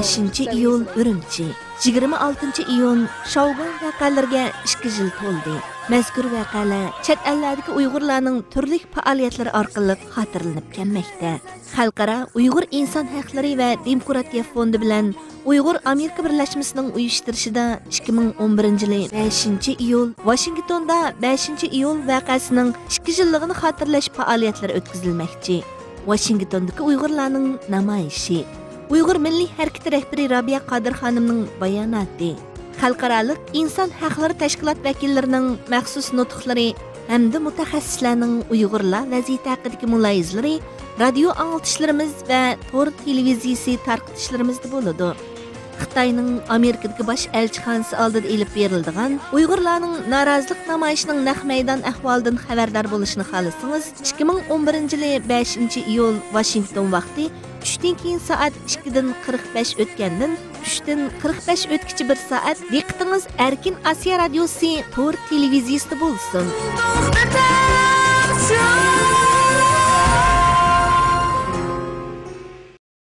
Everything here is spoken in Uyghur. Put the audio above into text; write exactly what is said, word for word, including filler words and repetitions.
بەشىنچى ئىيۇل ئۈرۈمچى، يىگىرمە ئالتىنچى ئىيۇن شاۋگۇەن ۋەقەلىرىگە ئىككى يىل تولدى. مەزكۇر ۋەقەلەر چەت ئەللەردىكى ئۇيغۇرلارنىڭ تۈرلۈك پائالىيەتلىرى ئارقىلىق خاتىرىلىنىپ كەلمەكتە. خەلقئارا ئۇيغۇر ئىنسان ھەقلىرى ۋە دېموكراتىيە فوندى بىلەن ئۇيغۇر ئامېرىكا بىرلەشمىسىنىڭ ئۇيۇشتۇرۇشىدا ئىككى مىڭ ئون بىرىنچى يىلى بەشىنچى ئىيۇل، ۋاشىنگتوندا بەشىنچى ئىيۇل ۋەقەسىنىڭ ئىككى يىللىقىنى خاتىرىلەش پائالىيەتلىرى ئۆتكۈزۈلمەكچى. ۋاشىنگتوندىكى ئۇيغۇرلارنىڭ نامايىشى. ئۇيغۇر مىللىي ھەرىكىتى رەھبىرى رابىيە قادىر خانىمنىڭ باياناتى. خەلقئارالىق ئىنسان ھەقلىرى تەشكىلات ۋەكىللىرىنىڭ مەخسۇس نۇتۇقلىرى ھەمدە مۇتەخەسسىسلەرنىڭ ئۇيغۇرلار ۋەزىيىتى ھەققىدىكى مۇلاھىزىلىرى رادىيو ئاڭلىتىشلىرىمىز ۋە تور تېلېۋىزىيىسى تارقىتىشلىرىمىزدا بولىدۇ. خىتاينىڭ ئامېرىكىدىكى باش ئەلچىخانىسى ئالدىدا ئېلىپ بېرىلىدىغان ئۇيغۇرلارنىڭ نارازىلىق نامايىشىنىڭ نەق مەيدان ئەھۋالىدىن خەۋەردار بولۇشنى خالىسىڭىز، ئىككى مىڭ ئون بىرىنچى يىلى بەشىنچى ئىيۇل ۋاشىنگتون ۋاقتى چۈشتىن كېيىن سائەت ئىككىدىن قىرىق بەش ئۆتكەندىن، ئۈچتىن قىرىق بەش ئۆتكىچە بىر سائەت دىققىتىڭىز ئەركىن ئاسىيا رادىيوسى تور تېلېۋىزىيىسىدە بولسۇن.